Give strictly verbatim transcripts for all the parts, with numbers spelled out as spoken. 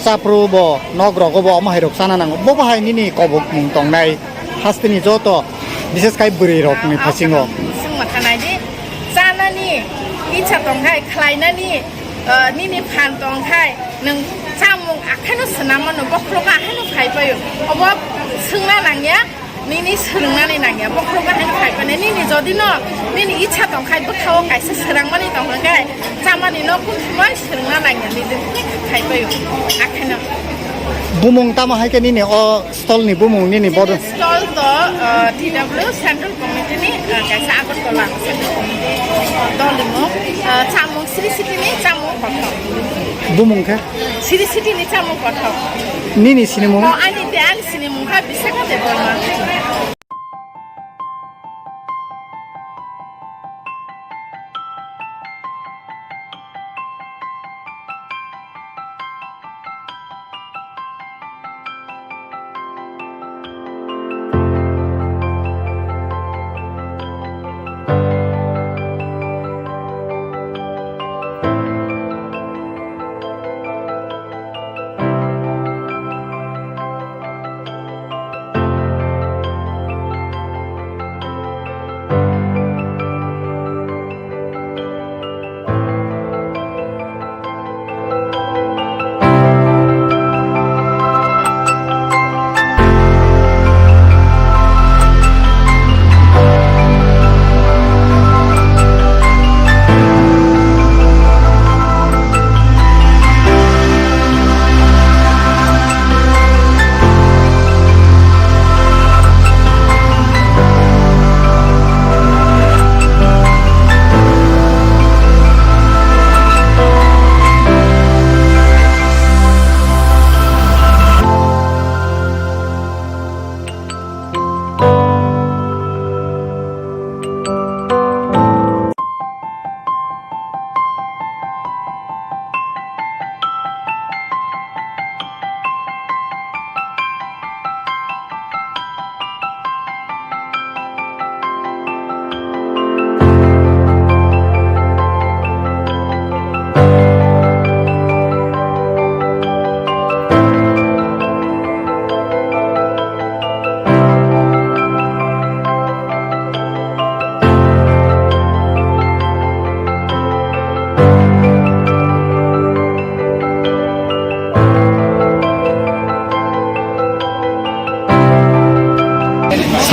Chapru bo, nok rogo bo omo hai rok chana nango. Bo bo hai nini kobok mung tongnai hasteni joto, bises kai bwrwi rokni phasingo. Sung ma thanai di, chanani icha tongkhai, khlainani, eh, nini phan tongkhai, nwng chamung akhaino swnam mano, bokhorogo akhaino phai paio. Obo swngna nangya. Nini swrwngnani nangya, bokhorogo haino phai phano nini jodi no nini icha tongkhai bwkhao kaisa swrangmani tongkha khe chamani no kunthumai swrwngna nangya, nini khai paio akheno. Bumung tamo hai khe nini o stall ni bumung nini bodo? Stall to, uh, T W Central Committee ni, uh, kaisa Agartala Central Committee dol ni mung, uh, chamung Sri City ni chamung kothok. Bumung khe? Sri City ni chamung kothok. Nini sinimung? Oh, ani de, ani sinimung kha Bisakha Debbarma.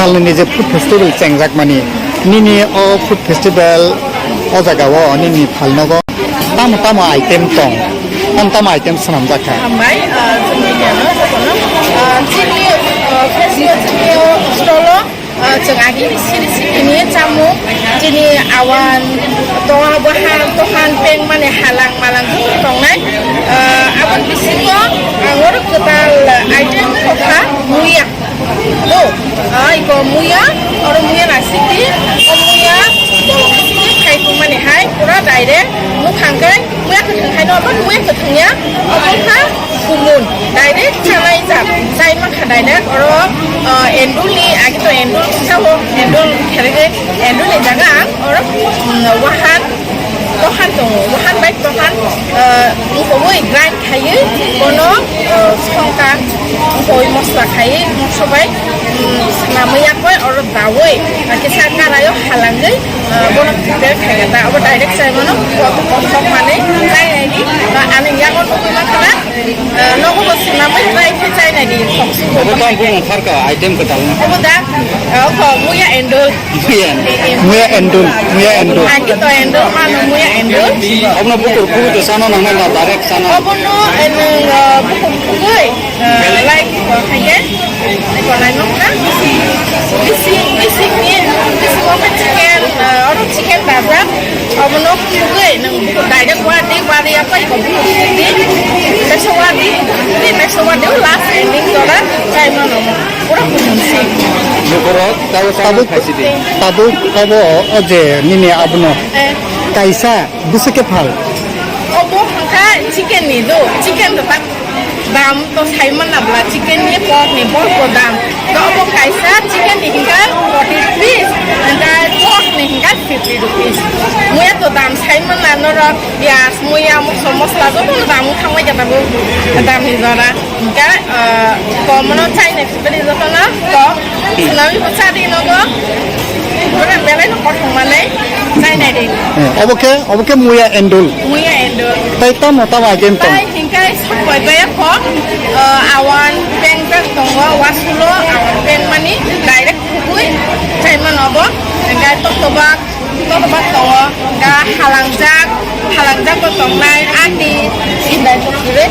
Salni je food festival chengjakmani, nini o food festival o jaga o nini phalnogo tamo tamo item tong, tamo tamo item swnamjak kha? Hambai, ah, chini ano, ano, ah, chini, ah, festival chini o stall o, ah, chwng agini siri siri ni chamung, chini awan, toha, bahan, tohan, peng mani halang malang tongnai, ah, aboni bisingo ang oro kwtal item kokha muya. Oh, ah, iko muya, oro muya na siti, o muya, bolong siti, khai tongmani hai, pura direct, mukhang kai, muya kwthang hai no, but muya kwthang ya, obo kha kumun, direct chanai jak, chai mankha direct, oro, ah, endul ni, agi to endul sao, endul khere, endul ni jaga ang, oro, mm, wahan, Tohan tongo, wahan bai tohan, eh, wngkogwi grind khaiwi bono, eh, songkang wngkogwi mosla khaiwi mokso bai, mm, swnamwi yakwi oro dawi, eh, kisa karaio halangwi, eh, bono prepare khaikha ta. Abo direct chai mano, kothok kothok manwi chai naidi, ba ani yago nugwi mankha na. Eh, nogo bo swnamwi try khe chai naidi, thok suk. Obo tamo bumung pharkha, item kwtal no. Obo da, eh, okho, muya endul. Muya endul, muya endul. Agi to endul, mano muya endul. Obono bukur khugwi to chana nangnai na, direct chana. Obono, eh, nwng, eh, bukur khugwi, eh, like, eh, khaye. Eko naimukha, bisi, bisi, bisi ni, bisi wngkha chicken, eh, oro chicken dajak, obono khugwi nwng bukur direct wadi, wadi apa iko bukur khugwi, teisa wadi, teisa wadi, last ending jora chai mano, pura kumun si. Bukurok, tabo chana Tabuk, khaisidi. Tabuk, obo, o je, nini abono, eh, kaisa, bwswk khe phal? Obo hwnkha chicken ni do, chicken do tak. Am to sai manna bla chicken ni pork ni bol ko dam. To obo kaisa chicken ni hingka forty rupees, hingka pork ni hingka fifty rupees. Muya to dam sai manna norok, piyaj, muya, moso, mosla joto no dam thangbai khe tabuk dam ni jora. Hingka, ah, kom no chainai sibiri joto no kom. Swnami bo cha di nogo. Bora belai no kothok manai chainai di. Eh, obo khe, obo khe muya endul. Muya endul. Tai tamo tamo agent tong. Tai hingkai sokoi baya kho, ah, awan peng jak tongo, wasulo awan peng mani direct khugui chai mano bo. Hingkai tokto bak, tokto bak tongo, hingka halangjak, halangjak bo tongnai, ani sindai bo kire,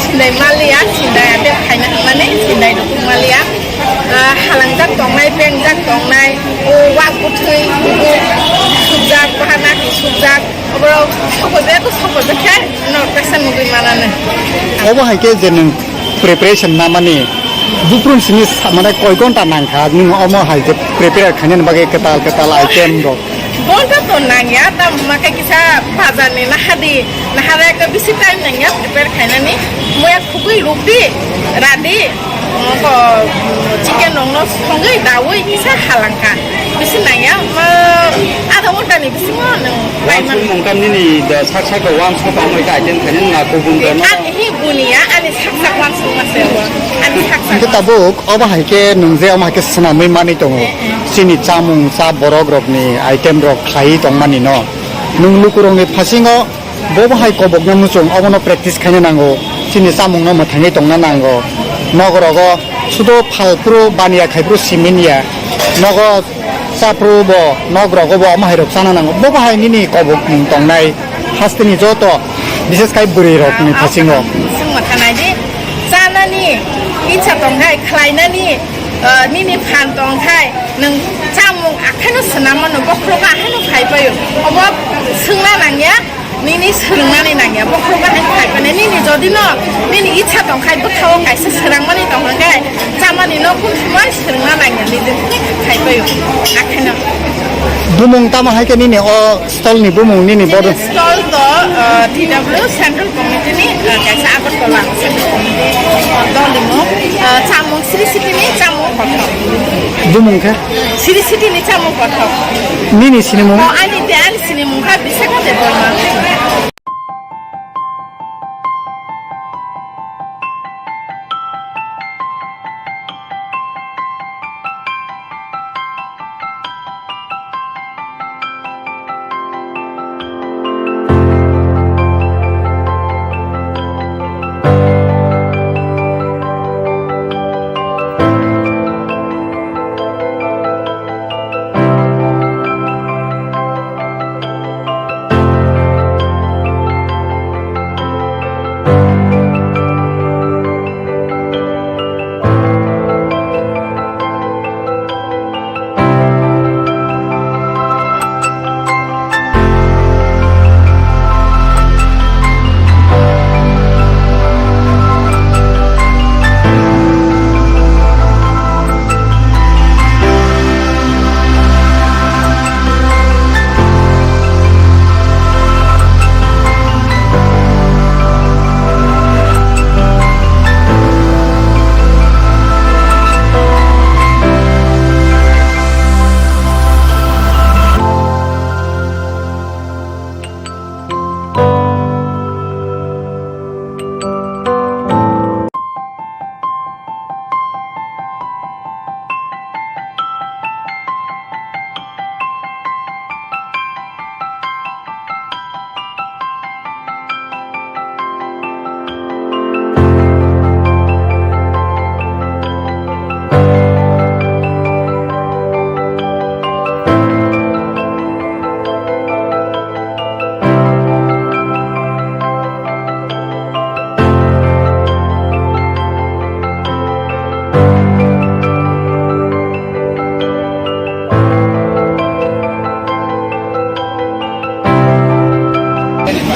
sindai maliya, sindai ate khaina hwnmani sindai rok maliya. Ah, halangjak tongnai, pengjak tongnai, o wak bwthwi, o sukjak, bahana hi sukjak, oborok sokojak, sokojak khe norok kaisa nugui mananai. Obo hai khe je nwng preparation namani, buphuru simi sa-, mane koi ghonta nangkha, nwng omo hai je prepare khainani bagwi kwtal kwtal item rok? Ghonta to nangya, tamo ma khe kisa bazar ni nahadi, nahada ekta bisi time nangya prepare khainani, muya khugui rukdi, radi. Nokho chicken rokno songwi daui kisa halangkha. Bisi nangya, ma, adha ghonta ni bisingo nwng paimano. Wansuk mungkha nini da sak sak da wansuk tamo ita item khaina na kubun da no. Ani hi buniya, ani sak sak wansuk ma se bo. Ani sak sak. Hingke tabuk obo hai khe nwng je omo hai khe swnamwi manwi tongo. Eh, eh. Chini chamung cha borok rokni item rok khlaiwi tongmani no. Nwng lukurokni phasingo Bo bo hai kobokna muchung, obono practice khaina nango. Chini chamungno mwthangwi tongna nango. Nokrogo sudo phalphuru baniya khaiphuru siminiya. Nogo chaphuru bo, nokrogo bo omo hairok chana nango. Bo bo hai nini kobokmung tongnai hasteni joto, bises khai bwrwirokni phasingo. Chwng mwthanai di, chanani icha tongkhai, khlainani, eh, nini phan tongkhai, nwng chamung akhaino swnam mano, bokhorogo ahaino phai paio. Obo swngna nangya. Nini swrwngmani nangya, bokhorok bahai khai mane, nini jodi no, nini icha tong khai, bwkhao kaisa swrangmani tong hwnkhe, chamani no kun sumai swrwngna nangya, nini khai paio, akheno. Bumung tamo hai khe nini o stall ni bumung nini bodo? Nini stall to, uh, T W Central Committee ni, uh, kaisa Agartala Central Committee, uh, dol ni mo, uh, chamung Sri City ni chamung kothok. Bumung khe? Sri City ni chamung kothok. Nini sinimung? Oh, ani te ani sinimung kha Bisakha Debbarma.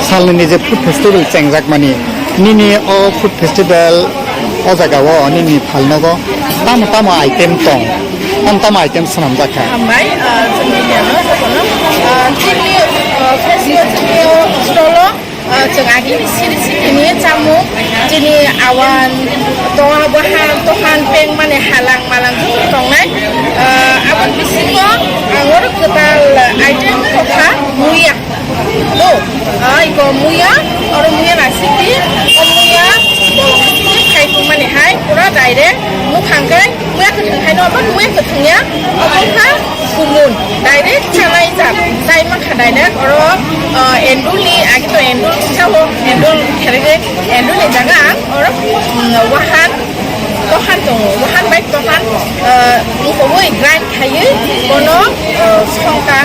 Salni je food festival chengjakmani, nini o food festival o jaga o nini phalnogo tamo tamo item tong, tamo tamo item swnamjak kha? Hambai, ah, chini ano, ah, chini, ah, festival chini stall o, ah, chwng agini siri siri ni chamung, chini awan, Tongo bo han, to han peng mani halang malang joto tongnai. Ah, aboni bisingo ang oro kwtal item kokha muya. To, ah, iko muya, oro muya naisik di, o muya bolong sini khai tong mani hai, pura direct mukhang kai, muya kwthwng hai no, abo muya kwthwng ya, abo kha kumun, direct chanai jak, chai mankha direct, oro, ah, endul ni, agi to endul sao, endul kherege, endul ni jaga ang, oro, mm, wahan, Tohan tongo, wahan bai tohan, eh, wngkogwi grind khaiwi bono, eh, songkha,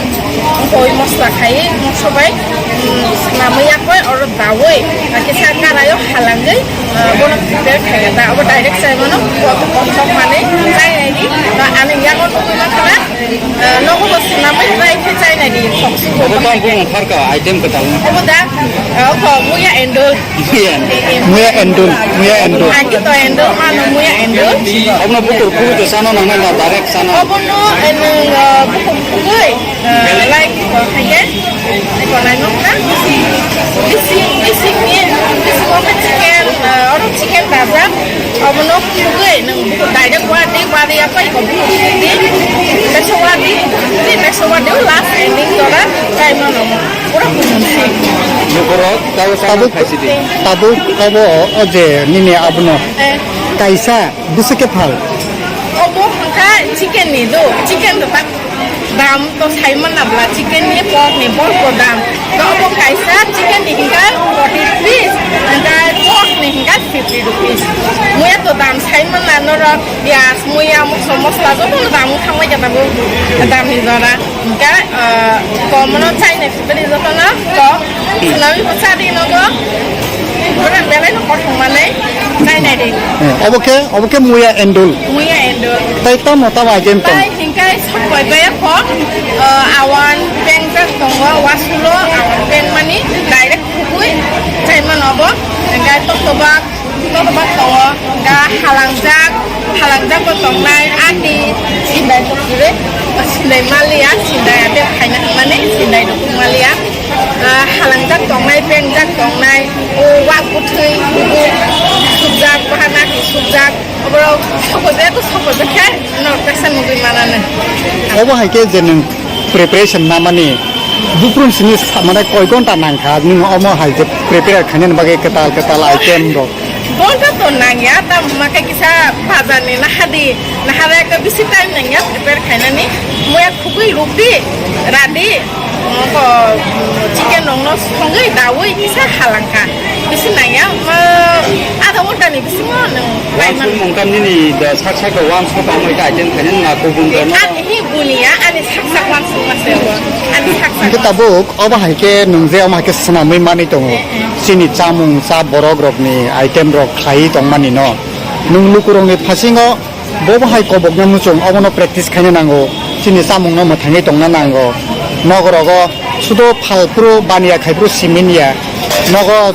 wngkogwi mosla khaiwi mokso bai, mm, swnamwi yakwi oro daui, eh, kisa karaio halangwi, eh, bono prepare khaikha da. Abo direct chai mano, kothok kothok manwi chai naidi, ba ani yago nugwi mankha na. Eh, nogo bo swnamwi try khe chai naidi, thok swngo. Obo tamo bumung pharkha item kwtal no. Obo da, eh, oko muya endol. Muya endol. Muya endol, muya endol. Agi to endol, mano muya endol. Obono bukur khugwi to chana nangnai na, direct chana. Obono, eh, nwng, eh, bukur khugwi, eh, like ko khaikhe. Eko naimukha. Bisi, bisi ni, bisi ko chicken, eh, oro chicken dajak. Obono khugwi nwng direct wadi, wadi apai ko bukur di. Beso wadi, di beso wadi last ending jora chai mano. Pura kumun si. Lukurok, tabo Tabuk, khaisi di. Tabuk obo o je nini abono. Eh. Kaisa bwswk ke phal. Obo hwnkha chicken ni do, chicken do tak dam to sai man na bla, chicken ni pork ni bor ko dam. To obo kaisa chicken ni hwnkha forty rupees, hwnkha pork ni hwnkha fifty rupees. Muya to dam sai man na norok, piyaj, muya, mosla, mosla joto no dam wng thang bai khe tabuk dam ni jora. Hingke, ah, kom no chainai sotri jotono kom. Swnamwi bo chadi nogo. Bora belai no kothok manwi chainai di. Eh, obo khe, obo khe muya endul. Muya endul. Tai tamo tamo item tong? Tai hingke sokoi baya kom. Ah, awan peng jak tongo, wasulo awan peng mani direct khugwi chai mano bo. Hingke tokto bak. Totobak tongo, ga halangjak, halangjak bo tongnai, ani sindai bo kwrwi, sindai maliya, sindai ate phaina hwnmani sindai rok maliya. Ah, halangjak tongnai, pengjak tongnai, o wak bwthwi, o sukjak, bahana khe sukjak, oborok sokoje to sokoje khe norok kaisa nugwi mananw. Obo hai khe je nwng preparation namani, buphuru simi sa-, mane koi ghonta nangkha, nwng omo hai je prepare khainani bagwi kwtal kwtal item rok? Ghonta to nangya, tamo khe kisa bazar ni nahadi, nahada ekta bisi time nangya prepare khainani. Muya khugwi rukdi, radi, moko chicken rokno songwi daui kisa halangkha. Bisi nangya, ma, adha ghonta ni bisingo nwng paimani. Wansuk mungkam nini da sak sak da wansuk amoi ka item khainani na kubun da na. Ani hi buniya, ani sak sak wansuk ma se bo. Ani sak sak. Hingke tabuk obo hai khe nwng je omo hai khe swnamwi manwi tongo. Eh, eh. Chini chamung cha borok rokni item rok khlaiwi tongmani no. Nwng lukurokni phasingo bobo hai kobokna muchung obono practice khaina nango. Chini chamungno mwthangwi tongna nango. Nogorogo sudo phalphuru baniya khaiphuru siminiya. Nogo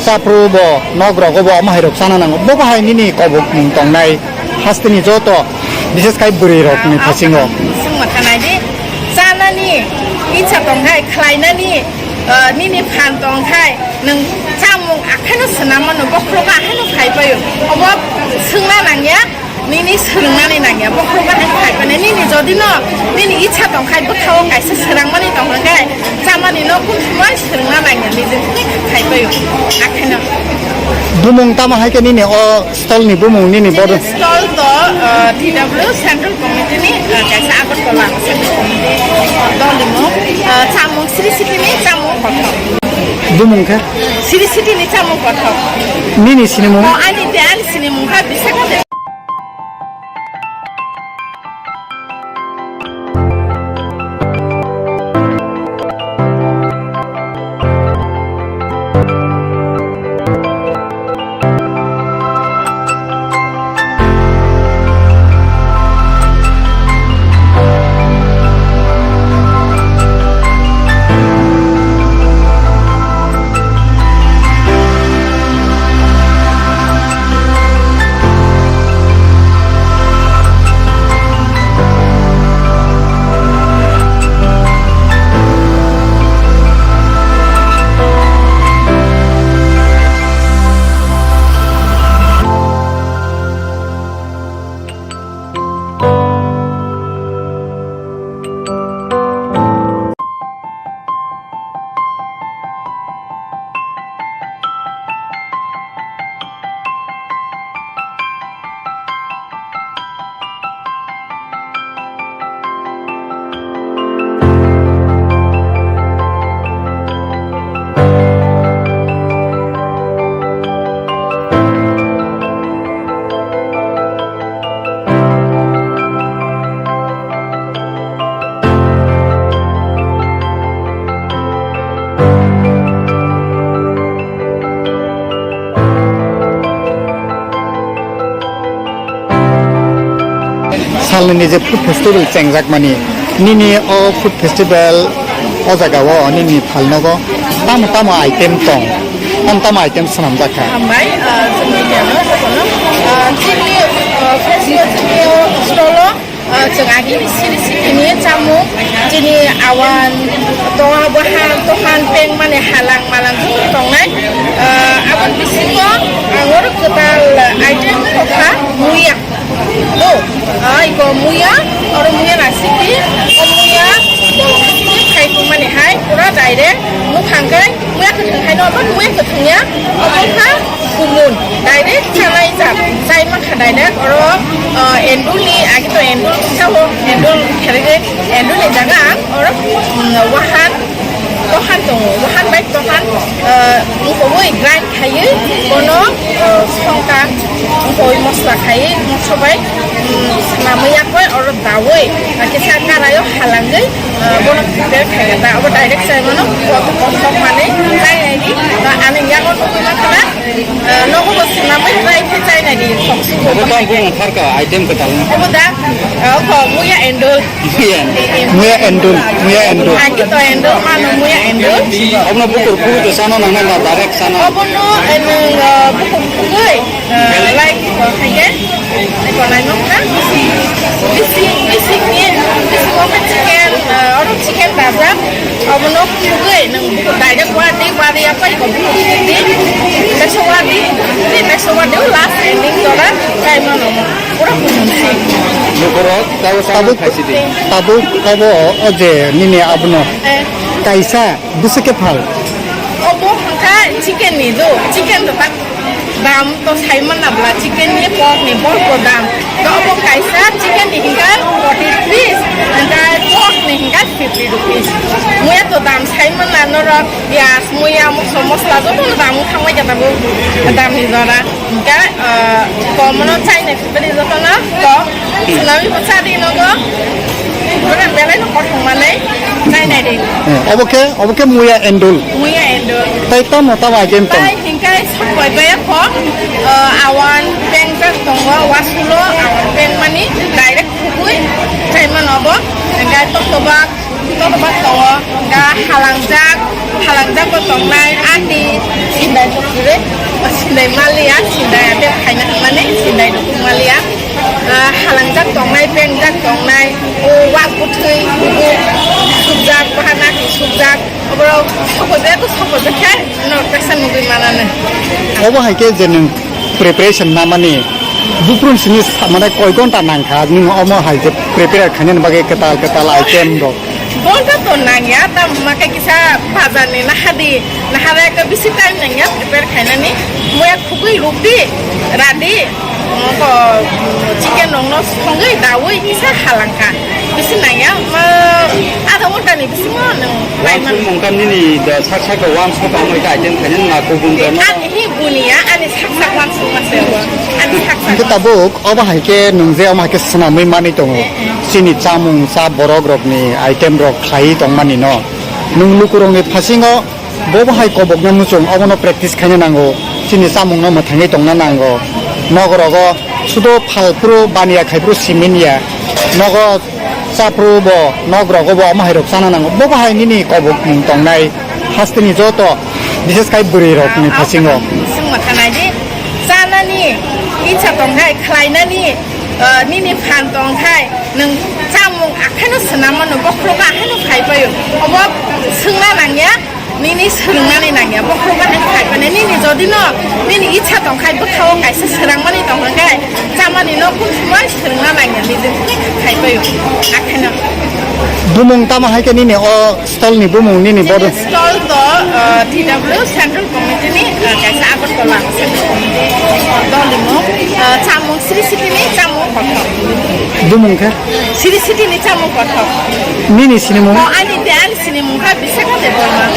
Chaphuru bo, nok rogo bo, omo hai rok chana nango. Bo bahai nini kobok mung tongnai, hasteni joto, bises khai bwrwi rok ni phasingo. Sung ma khanai di, chanani, icha tongkhai, khlainani, ah, nini phan tongkhai, nwng chamung akheno swnam mano, bokhorogo akheno khai paio. Obo swngna nangya, Nini swrwngmani nangya, bokhorok bahai khai phano nini jodi no, nini icha tong khai bwkhao kaisa swrangmani tong hwn khe, chamani no kung thumai swrwngna nangya, nijing khai paio, akheno. Bumung tamo hai khe nini o stall ni bumung nini bodo? Stall to, uh, T W Central Committee ni, uh, kaisa Agartala Central Committee dol ni mung, uh, chamung Sri City ni chamung kothok. Bumung khe? Sri City ni chamung kothok. Nini sinimung? Oh, ani te ani sinimung kha Bisakha de. Salni je food festival chengjakmani, nini o food festival o jaga o nini phalnogo tamo tamo item tong, tamo tamo item swnamjak kha? Hambai, ah, chini jano, ah, chini, ah, festival chini o stall o, ah, chwng agini siri siri ni chamung, chini awan, toha bahan, tohan peng mane halang malang joto tongnai, ah, aboni bisingo ang oro kwtal item tongkha muya. No, ah, iko muya, oro muya na siki, o muya, bolong siki khai tongmani hai, pura direct, mukhang kai, muya kwthwng hai no, obo muya kwthwng ya, obo kha kumun, direct chanai jak, chai mankha direct, oro, ah, endul ni, agi to endul, sao endul, kherege, endul ni jaga ang, oro, mm, wahan, Tohan tongo, wahan bai tohan, eh, wngkogwi grind khaiwi bono, eh, songkha, wngkogwi mosla khaiwi mosla bai, mm, swnamwi yakwi oro dawi, ah, kisa karaio halangwi, eh, bono prepare khaikha da. Abo direct chai mano, kothok kothok manwi chai naidi, ah, ani yago nugwi mankha da. Eh, nogo bo swnamwi try khe chai naidi, thok sugo. Obo tang bumung kharka item kwtal no. Obo da, eh, oko muya endul. Muya endul. Muya endul, muya endul. Aki to endul, mano muya endul. Obono bukur khugwi to chana nangna na direct chana. Obono, eh, nwng, eh, bukur khugwi, eh, like, eh, khaikhe. Eko naimang kha, bisi, bisi, bisi ni, bisi o khe chicken, ah, oro chicken dajak, obono khugwi nwng direct wadi, wadi ya pai ko khugwi di, teso wadi, di teso wadi o last ending jora, kai mano mo, pura kumun si. Lukurok, tabo Tabuk, khaisi di. Tabuk, abo o je nini abono, eh, kaisa bwswk khe phal? Obo hwnkha chicken ni do, chicken do tak. Dam to sai manna bla chicken ni pork ni bol ko dam. To obo kaisa chicken ni hingka forty rupees, hingka pork ni hingka fifty rupees. Muya to dam sai manna norok piyaj, muya, moso, mosla joto no dam wng thangbai khe tabuk dam ni jora. Hingka, ah, kom no chai nai. Bini jotono kok, swnamwi bwsa di nogo. Bini belai no kothok manwi, nai nai di. Eh, obo khe, obo khe muya endul. Muya endul. Tai tamo tamo item tong? Tai hingkai sokoi baya kok, eh, awan peng jak tongo, wasulo awan peng mani direct khugwi chai mano obo. Hingkai tokto bak. Totobak tongo, ga halangjak, halangjak bo tongnai, ani sindai bo kire, sindai maliya, sindai ate phaina hwnmani, sindai rok maliya. Ah, halangjak tongnai, pengjak tongnai, o wak bwthwi, kubuk, subjak, bahana ki subjak, oborok sokoje ko sokoje khe, no kaisa nugwi manane. Obo hai khe je nwng preparation namani buprun sini sa-, mane koi ghonta nangkha, nwng omo hai je prepare khainani bagwi kwtal kwtal item rok? Ghonta to nangya, tamo khe kisa bazar ni nahadi, nahada ekta bisi time nangya prepare khainani. Muya khugwi rukdi, radi, ko chicken rokno songwi dawi kisa halangkha. Bisi nangya, ma, adha ghonta ni bisingo nwng paimano. Wansuk mungkam nini da sak sak wansuk amoi ka item khainani na kubun da ma. Ani hi buniya, ani sak sak wansuk ma se bo. Ani sak sak. Hingke tabuk obo hai khe nwng je omo hai khe swnamwi manwi tongo. Eh, eh. Chini chamung cha borok rokni item rok khlaiwi tongmani no. Nwng lukurokni phasingo bobo hai kobokno muchung obono practice khaina nango. Chini chamungno mwthangwi tongna nango. Nogorogo sudo phalphuru baniya khaiphuru siminiya. Nogo Chaphru bo, nok rogo bo, omo hai rok chana nango. Bo bahai nini kobok mung tongnai, hasteni joto, bises khai bwrwi rok ni phasingo. Sung ma thanai di, chanani, icha tongkhai, khlainani, eh, nini phan tongkhai, nwng chamung akhaino swnam mano, bokhorogo akhaino khai paio. Obo swngna nangya. Nini swrwngmani nangya, bokhorok bahai khai phano nini jodi no nini icha tong khai bwkha o kaisa swrangmani tong kha khe chamani no kung sumai swrwngna nangya, nini khai paio, akheno. Bumung tamo hai khe nini o stall ni bumung nini bodo? Stall to, uh, T W Central Committee ni, uh, kaisa Agartala Central Committee dol ni mung, uh, chamung Sri Siti ni chamung kothok. Bumung khe? Sri Siti ni chamung kothok. Nini sinimung? O, ani te ani sinimung kha Bisakha Debbarma.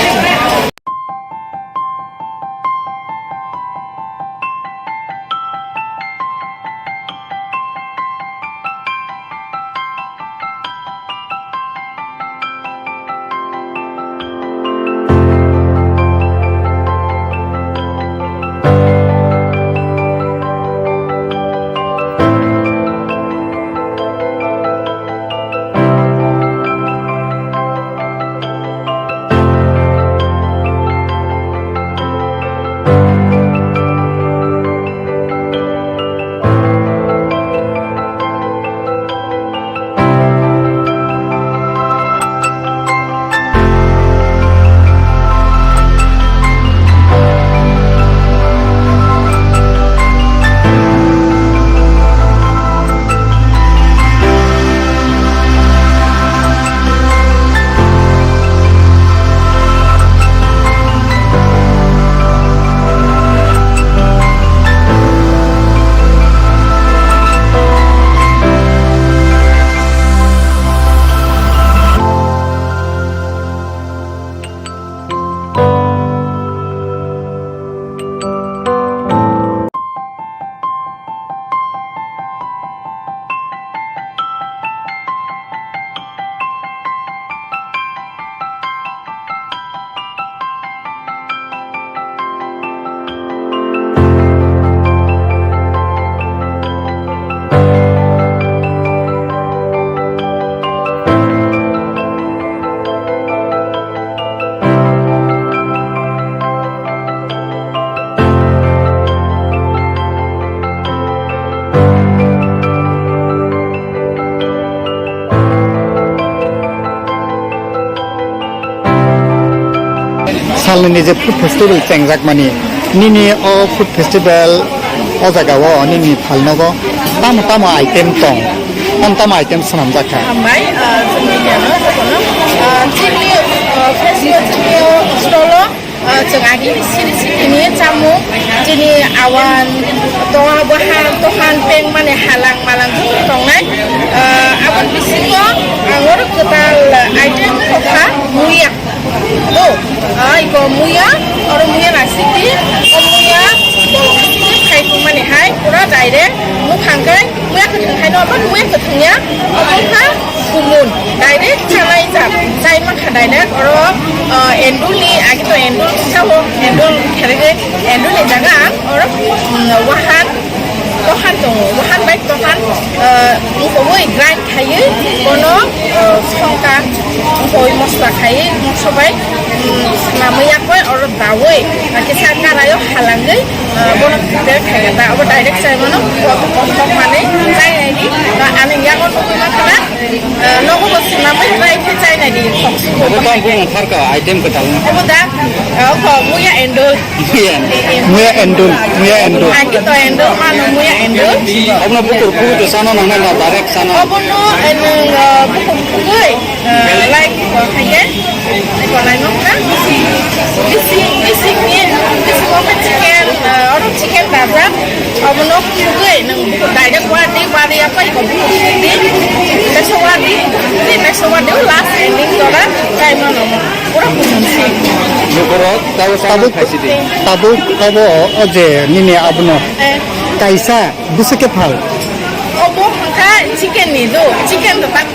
Nini je food festival chengjakmani, nini o food festival o jaga o nini phalnogo tamo tamo item tong, tamo tamo item swnamjak kha? Hambai, ah, chini ano, ah, chini, ah, festival chini o stall o, ah, chwng agini siri siri ni chamung, chini awan, toha, bohan, tohan, peng mane halang malang joto tongnai. Ah, aboni bisingo ang oro kwtal item kokha muya. O, ah, iko muya, oro muya nasiki, o muya, bolong nasiki, khai tongmani hai, pura direct, mukhang kai, muya kwthwng hai no, obo muya kwthwng ya, obo kha kumun, direct chanai jak, chai mankha direct, oro, ah, endul ni, agi to endul sao, endul khere endul ni jaga, oro, mm, wahan, Tohan tongo, wahan bai tohan, eh, wngkogwi grind khaiwi bono, eh, songkha, wngkogwi mosla khaiwi mokso bai, mm, swnamwi yakwi oro daui, eh, kisa karaio halangwi, eh, bono prepare khaikha da. Obo direct chai mano, kotok kotok manwi chai naidi, ba ani yago nugwi mankha na, eh, nogo bo swnamwi try khe chai naidi, khoksu bo. Obo tong bumung pharkha item kwtal no. Obo da, eh, oko muya endul. Muya endul, muya endul. Agi to endul, mano muya endul. Obono bukur phugwi to sana nang na direct sana. Obono, eh, nwng, eh, bukur phugwi, eh, like, eh, khaye, like, like, no, na? Bisi, bisi ni, bisi mo chicken, eh, oro chicken dajak. Obono phugwi nwng direct wadi, wadi apa iko bukur phugwi. Teso wadi, teso wadi last ending jora, chai mano. Pura kumun si. Lukurok, tabo sana Tabuk, khaisi di. Tabuk, abo, o je, nini abono. Eh. Kaisa, bwswk khe phal? Obo hwnkha chicken ni do, chicken do tak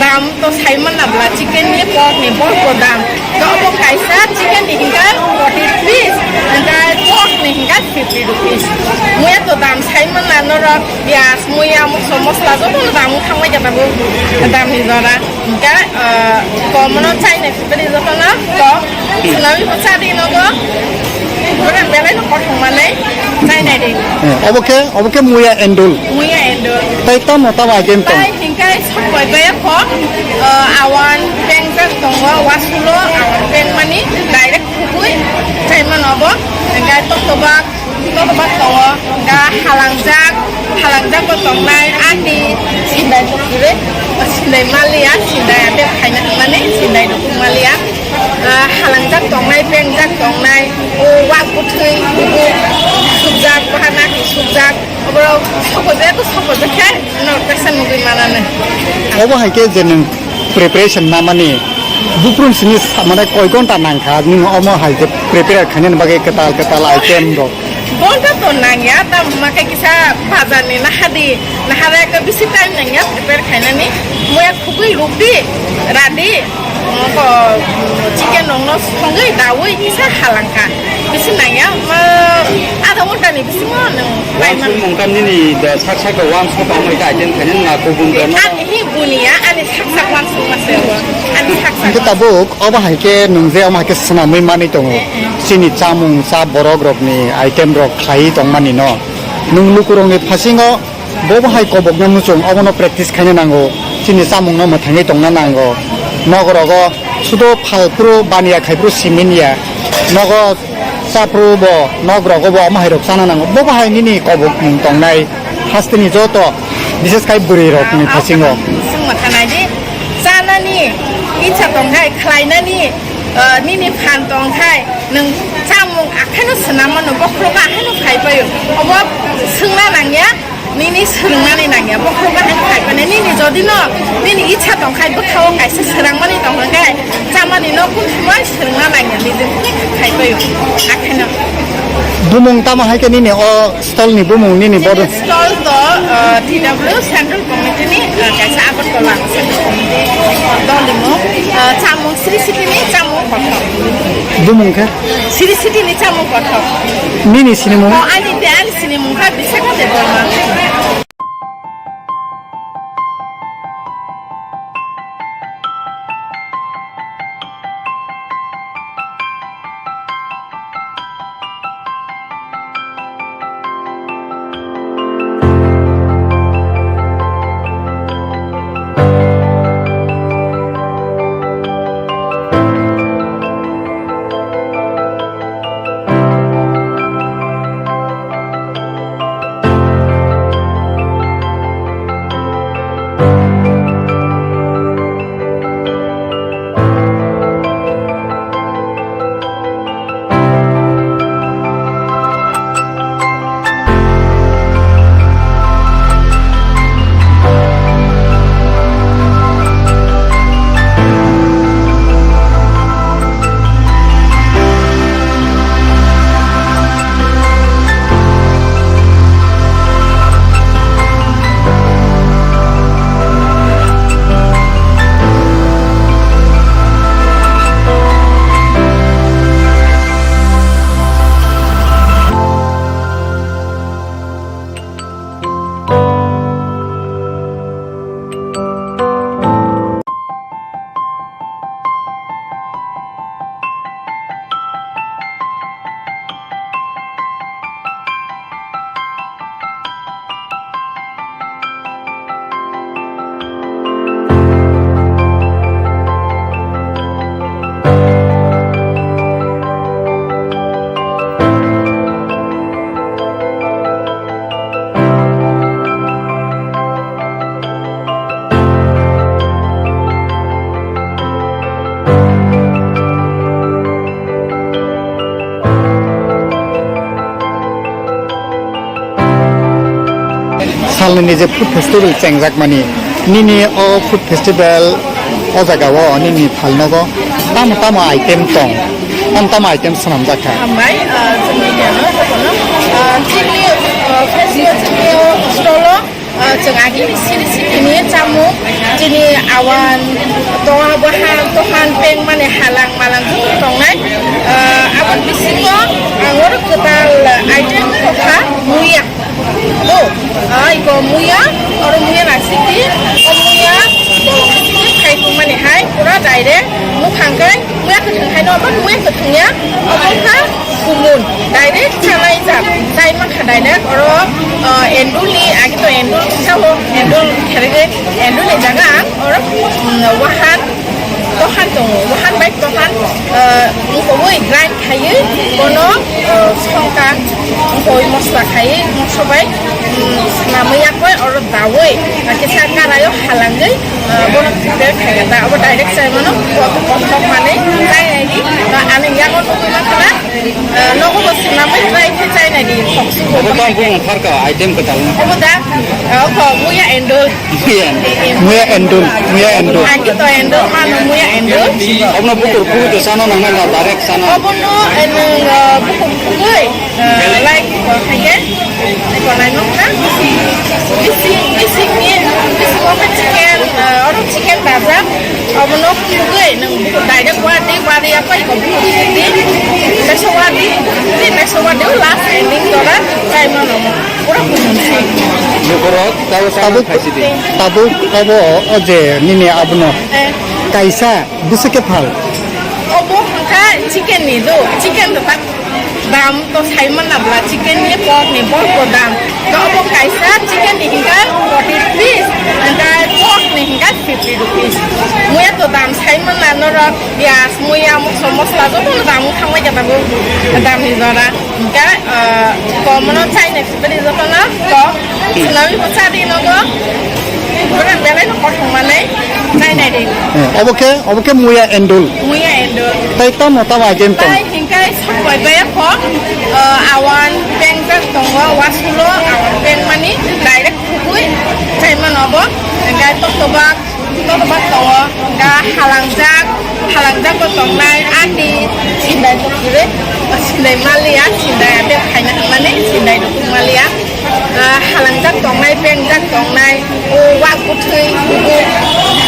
dam to sai man na bla, chicken ni pork ni bol ko dam. To obo kaisa chicken ni hwnkha forty rupees, hwnkha pork ni hwnkha fifty rupees. Muya to dam sai man na norok, piyaj, muya, moso, mosla joto no dam thangbai khe tabuk dam ni jora. Hingke, ah, kom no chainai sotri jotono kom. Swnami bo chadi nogo. Oro belai no kothok manai chainai di. Eh, obo khe, obo khe muya endul. Muya endul. Tai tamo tamo item tong? Tai hingke sokoi baya kho, ah, awan pengjak tongo, wasulo awan pengmani direct khugui chaimano bo. Hingke tokto bak. Tokbak tongo, hingka halangjak, halangjak bo tongnai, ani sindai tokpire, sindai maliya, sindai ate khaina hwnmani, sindai rok maliya. Ah, halangjak tongnai, pengjak tongnai, o wak bwthwi, kubuk, sukjak, bahana sukjak, oborok sokoje to sokoje khe, no kaisa nugui mananai. Obo hai khe je nwng preparation namani, buphrum simi sa-, mane koi ghonta nangkha, nwng omo hai je prepare khainani bagwi kwtal kwtal item rok? Ghonta to nangya, tamo khe kisa bazar ni nahadi, nahada ekta bisi time nangya prepare khainani. Muya khugui rukdi, radi, ko chicken rok no songwi daui kisa halangkha. Bisi nangya, ma, adha ghonta ni bisingo nwng paimano. Wansuk mungkam nini da sak sak da wansuk tongmani ta item khainani na kubun da no. Ani hi buniya, ani sak sak wansuk mase bo. Ani sak sak. Hingke tabuk obo hai khe nwng je omo hai khe swnamwi manwi tongo. Eh, eh. Chini chamung cha borok rokni item rok khlaiwi tongmani no. Nwng lukurokni phasingo bobo hai kobokno muchung obono practice khaina nango. Chini chamungno mwthangwi tongna nango. Nogorogo sudo phalphuru baniya khaiphuru siminiya. Nogo Chaphuru bo, nok rogo bo, omo hai rok chana nango. Bo bahai nini kobok mung tongnai, hasteni joto, bises kai bwrwi rok ni phasingo. Sung ma thanai di, chanani, icha tongkhai, khlainani, ah, nini phan tongkhai, nwng chamung akhaino swnam mano, bokhorogo akhaino khai paio. Obo swngna nangya. Nini swrwngmani nangya, bokhorok bahai khai phano nini jodi no, nini icha tong khai bwkhao kaisa swrangmani tong hwnkhe chamani no kun thumai swrwngna nangya, nini khai paio, akheno. Bumung tamo hai khe nini o stall ni bumung nini bodo? Stall to, uh, T W Central Committee ni, uh, kaisa Agartala Central Committee dol ni mung, uh, chamung Sri Sri ni chamung kothok. Bumung khe? Sri Sri ni chamung kothok. Nini sinimung? O, ani de, ani Sinimung kha Bisakha Debbarma. Salni nije food festival chengjakmani, nini o food festival o jagao nini phalnogo tamo tamo item tong, tamo tamo item swnamjak kha? Hambai, ah, chwngni ano, ano, ah, chini, ah, festival chini o stolo, ah, chwng agini siri sitini chamung, chini awan, toha, bahan, tohan, peng mani halang malang joto tongnai. Ah, aboni bisingo ang oro kwtal item tongkha, muya. Oh, ah, iko muya, oro muya nasiki, o muya, bolong nasiki, khai tongmani hai, pura direct, mukhang kai, muya kwthwng hai no, but muya kwthwng ya, omo kha kumun, direct chanai jak, chai mankha direct, oro, ah, endul ni, agi to endul kisa o, endul kherege, endul ni jaga ang, oro, mm, wahan, Tohan tongo, wahan bai tohan, eh, wngkogwi grind khaiwi bono, eh, songkha, wngkogwi mosla khaiwi mokso bai, mm, swnamwi yakwi oro dawi, eh, kisa karaio halangwi, eh, bono prepare khaikha da. Abo direct chai mano, kothok manwi chai naidi, eh, ani yago nugwi mankha na, eh, nogo bo swnamwi try khe chai naidi, thok sugo. Obo tong bumung pharkha, item kwtal. Obo da, eh, oko muya endol. Muya endul, muya endul. Agi to endul, mano muya endul. Obono bukur pugui to chana nang nang direct chana. Obono, eh, nwng, eh, bukur pugui, eh, like, eh, haike, eh, konai nokha. Bisi, bisi ni, bisi wngkha chicken, eh, oro chicken dajak. Obono pugui nwng bukur direct wadi, wadi apa iko bukur di. Teso wadi, teso wadi last ending dora, chai mano. Pura kuchung se. Bukurok, tabo Tabuk, tabuk obo o je nini abono. Eh. Kaisa bisi ke phal. Obo hwnkha chicken ni do, chicken do tak dam to sai man na bla, chicken ni pork ni pork bo dam. To obo kaisa chicken ni hwnkha forty rupees, hwnkha pork ni hwnkha fifty rupees. Muya to dam sai man na norok, piyaj, muya, mosla, mosla joto no dam thangbai khe tabuk dam ni jora. Hingke, ah, komono chainai sotari jotono kok, swnami bo chadi nogo, borok belai no kothok manwi chainai di. Eh, obo khe, obo khe muya endul. Muya endul. Tai tamo tamo item tong? Tai hingke sokbai baya kho, ah, awan pengjak tongo, wasulo awan pengmani direct khugui chaimano bo, hingke tokto bak, Totobak tongo, hingka halangjak, halangjak bo tongnai, ani sindai tongkhe, sindai maliya, sindai ate phaina hinmani, sindai nukung maliya. Ah, halangjak tongnai, pengjak tongnai, o wak bwthwi, kubuk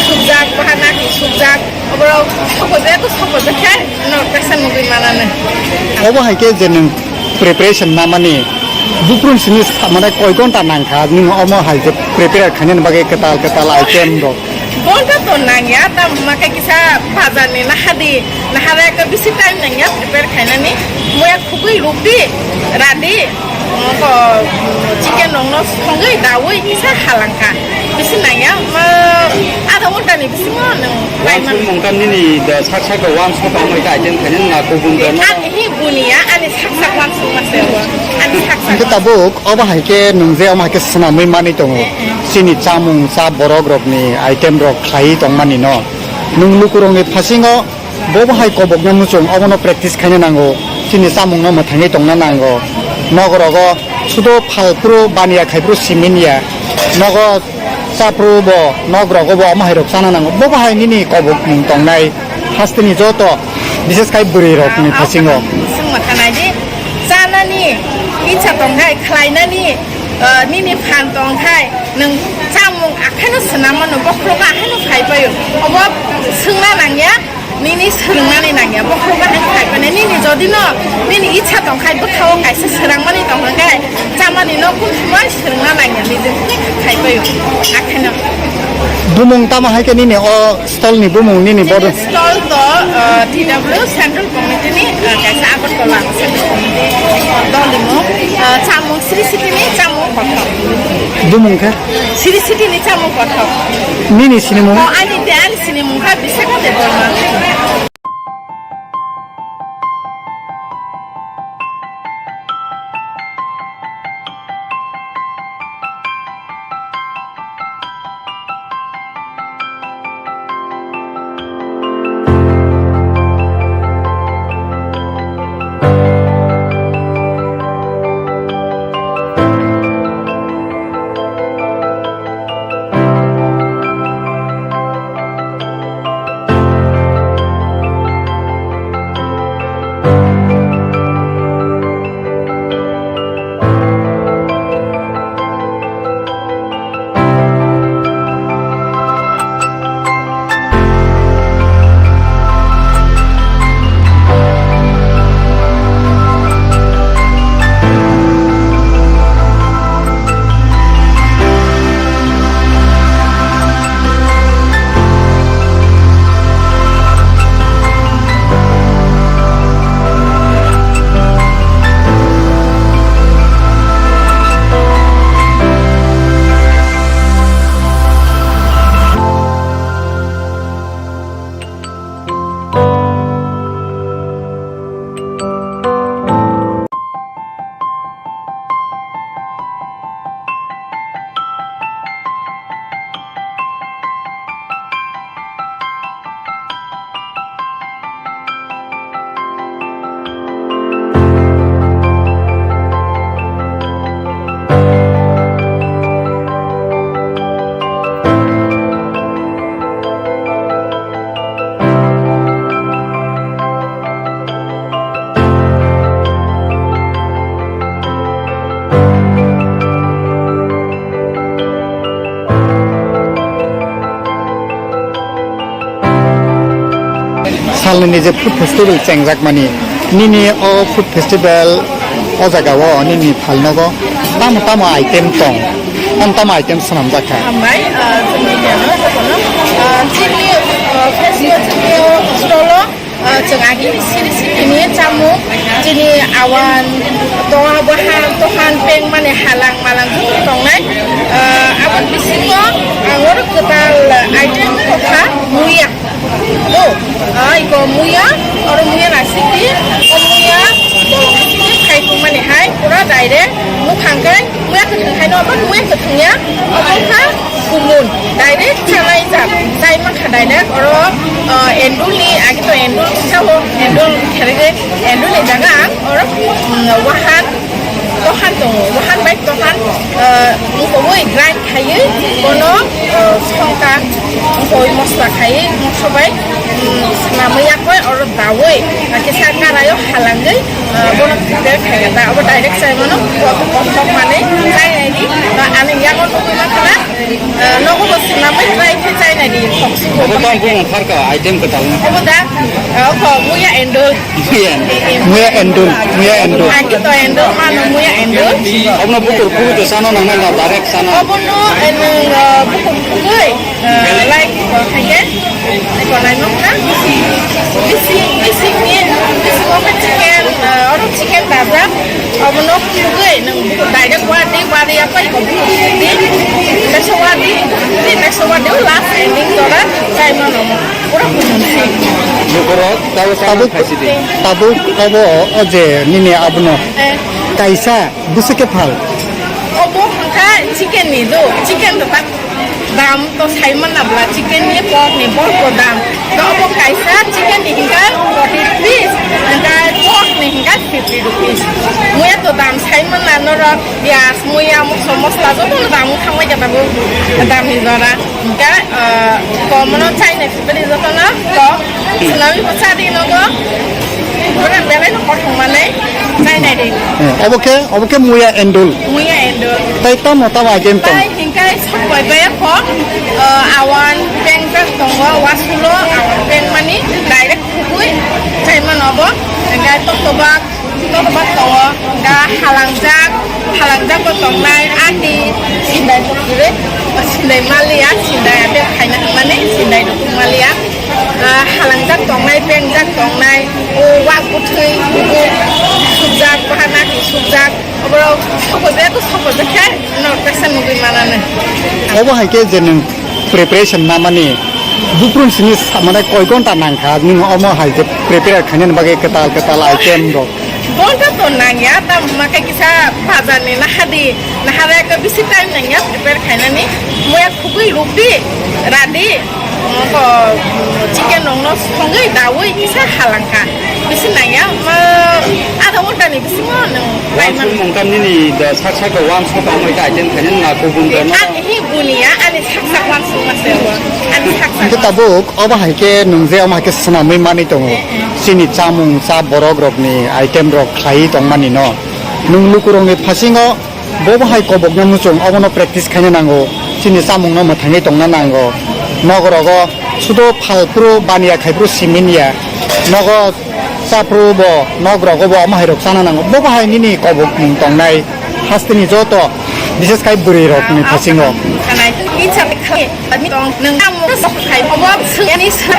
sukjak, bahana sukjak, oborok sokojak, sokojak khe, no kaisa nugui mananw. Obo hai khe je nwng preparation namani, buphuru simi samani koi ghonta nangkha, nwng omo hai je prepare khainani bagwi kwtal kwtal item rok? Ghonta to nangya, tamo hwnba khe kisa bazar ni nahadi, nahada ekta bisi time nangya prepare khainani. Muya khugwi rukdi, radi, oko chicken rokno songwi dawi kisa halangkha. Bisi nangya, ma, adha ghonta ni bisingo nwng paimano. Wansuk mungkha nini da sak sak da wansuk tamo ita item khainani na kubun da no. Ani hi buniya, ani sak sak wansuk mase bo, ani sak sak. Hingke tabuk obo hai khe nwng je omo hai khe swnamwi manwi tongo. Eh, eh. Chini chamung cha borok rokni item rok khlaiwi tongmani no. Nwng lukurokni phasingo bobo hai kobokna muchung obono practice khaina nango. Chini chamungno mwthangwi tongna nango. Nogorogo sudo phalphuru baniya khaiphuru siminiya. Nogo Chaphuru bo, nok rogo bo, omo hai rok chana nango. Bo bahai nini kobok mung tongnai, hasteni joto, bises khai bwrwi rok ni phasingo. Sungma thanai di, chanani, icha tongkhai, khlainani, ah, nini phan tongkhai, nwng chamung akhaino swnamano, bokhorogo akhaino phai paio. Obo swngna nangya. Nini swrwngmani nangya, bokhorok bahai khlai phano nini jodi no nini icha tong khai bwkhao kaisa swrangmani tong hwn khe chamani no kun sumai swrwngna nangya nini khai paio akheno. Bumung tamo hai khe nini o stall ni bumung nini bodo? Stall to, uh, T W Central Committee ni, uh, kaisa Agartala Central Committee dol ni mung, uh, chamung Sri City ni chamung kothok. Bumung khe? Sri City ni chamung kothok. Nini sinimung? O, ani de, ani sinimung kha Bisakha Debbarma. Nini je food festival chengjakmani, nini o food festival o jagao nini phalnogo tamo tamo item tong, tamo tamo item swnamjak kha? Hambai, ah, chini ano, ano, ah, chini, ah, festival chini o stolo, ah, chwng agini siri siri ni chamung, chini awan, toha, bahan, tohan, peng mani halang malang joto tongnai, ah, aboni bisingo ang oro kwtal item tongkha, muya. O, ah, iko muya, oro muya naisingdi, o muya, bolong naisingdi, khai tongmani hai, pura direct, muphang khe, muya kwthwng khaino, obo muya kwthwng ya, obo kha kumun, direct chanai jak, chai mankha direct, oro, ah, endulni, agi to endul kisa o, endul kherege, endulni jaga ang, oro, mm, wahan, Tohan tongo, wahan bai tohan, eh, wngkogwi grind khaiwi bono, eh, songkha, wngkogwi mosla khaiwi mokso bai, mm, swnamwi yakwi oro daui, eh, kisa karaio halangwi, eh, bono prepare khaikha da. Abo direct chai mano, bo kothok manwi chai naidi, ba ani yago nugwi mankha na, eh, nogo bo swnamwi try khe chai naidi, thok sukgo. Obo tamo bumung pharkha item kwtalno. Obo da, eh, okho muya endol. Muya endul, muya endul. Aki to endul, mano muya endul. Obono bukur khugwi to chana nangnai na, direct chana. Obono, eh, nwng, eh, bukur khugwi, eh, like, eh, khaikhe, eh, konai nokha. Bisi, bisi ni, bisi ni chicken, eh, oro chicken dajak. Obono khugwi nwng bukur direct wadi, wadi apa iko bukur khugwi. Kaisa wadi, kaisa wadi last ending jora chai mano. Pura kumun si. Bukurok, tabo chana Tabuk, khaisidi. Tabuk obo o je nini abono Eh. Kaisa bwswk khe phal? Obo hwnkha chicken ni do, chicken do tak dam to sai manna bla, chicken ni, pork ni, pork bo dam. To obo kaisa chicken ni hwnkha forty rupees, hwnkha pork ni hwnkha fifty rupees. Muya to dam sai manna norok, piyaj, muya, mosla, mosla joto no dam wng thangbai khe tabuk dam ni jora. Hwnkha, ah, komono chainai sibiri jotono kok. Swnamwi bo chadi nogo. Bora belai no kothok manwi chainai di. Eh, obo khe, obo khe muya endul. Muya endul. Tai tamo tamo item tong? Tai hingkai sokbai baya kok. Ah, awan peng jak tongo, wasulo awan peng mani direct khugwi chai mano bo. Hingkai tokto bak. Tokbak tongo, hwnkha halangjak, halangjak bo tongnai, ati sindai tokjagwi, sindai maliya, sindai ate khaina hwnmani, sindai rok maliya. Ah, halangjak tongnai, pengjak tongnai, o wak bwthwi, o sukjak, bahana sukjak, oborok sokojak, sokojak khe, norok kaisa nugwi mananw. Obo hai khe je nwng preparation namani, buprun sini sa-, mane koi ghonta nangkha, nwng omo hai khe prepare khainani bagwi kwtal kwtal item rok? Ghonta to nangya, tamo khe kisa bazar ni nahadi, nahada ekta bisi time nangya prepare khainani. Muya khugwi rukdi, radi, moko chicken rokno songwi daui kisa halangkha. Bisi nangya, ma, adha ghonta ni bisingo nwng paimano. Wansuk mungkam nini da sak sak wansuk amoi ta item khainani na kubun da no. Ani hi buniya, ani sak sak wansuk ma se bo. Ani sak sak. Hingke tabuk obo hai khe nwng je omo hai khe swnamwi manwi tongo. Eh, eh. Chini chamung cha borok rokni item rok khlaiwi tongmani no. Nwng lukurokni phasingo bobo hai kobokna muchung obono practice khaina nango. Chini chamungno mwthangwi tongna nango. Nogorogo sudo phalphuru baniya khaiphuru siminiya. Nogo Chaphru bo, nok rogo bo, omo hai rok chana nango. Bo bahai nini kobok mung tongnai, hasteni joto, bises khai bwrwi rok ni phasingo. Kanai, itsa khai, tong, nang amo sok khai, obo suyani sa.